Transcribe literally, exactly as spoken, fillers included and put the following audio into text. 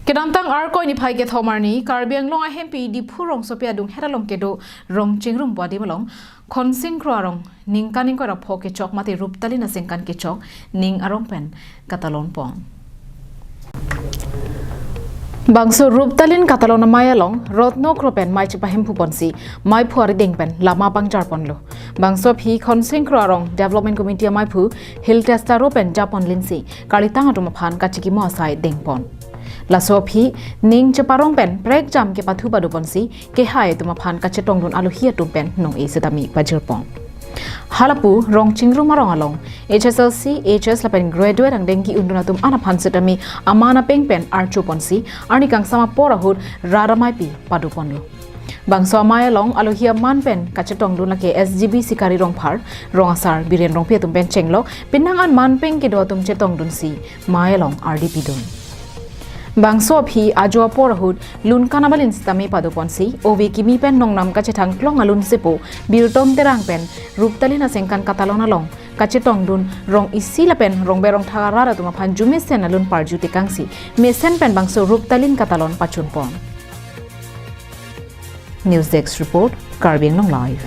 Kedamtang Arkoi niphai kethom arni Karbi Anglong ahempi Diphu rongsopi adunghet along kedo Rongchingrum pu adim along Khonsing Kro arong ningkan ingkoi ra pho kechok mate Ruptalin asengkan kechok ning arong pen katalon pon. Bangso Ruptalin katalon amei along Rotno Kro pen mei chepahemphu ponsi meiphu arideng pen lama pangjar ponlo. Bangso aphi Khonsing Kro arong Development Committee ameiphu Hill Testa Ro pen japon linsi kalitang atum aphan kachikimo asai deng pon. Laso aphi ning cheparong pen prekjam kepathu pado ponsi kehai atum aphan kachetongdun alohi atum pen nong-e setame pajir pon. Halapu Rongchingrum arong along H S L C, H S lapen graduate angdeng ki-undun atum an aphan setame aman apeng pen archo ponsi arni kangsam apor ahut rat ameipi pado ponlo. Bangso amei along alohi aman pen kachetongdun lake S G B Sikari Rongphar, rong asar Biren Rongpi atum pen chenglok penang an manpeng kedo atum chetongdunsi mei along ardi pidun. Bangso aphi ajo apor ahut lun karnaval setame pado ponsi ove kimi pen nongnam kachethang klong alun sepo Birtom Terang pen Ruptalin asengkan katalon along kachetongdun rong isi lapen rongber rongthak arat atum aphan jumesen alun parju tekangsi mesen pen bangso Ruptalin katalon pachun pon. News Desk Report, Karbi Anglong Live.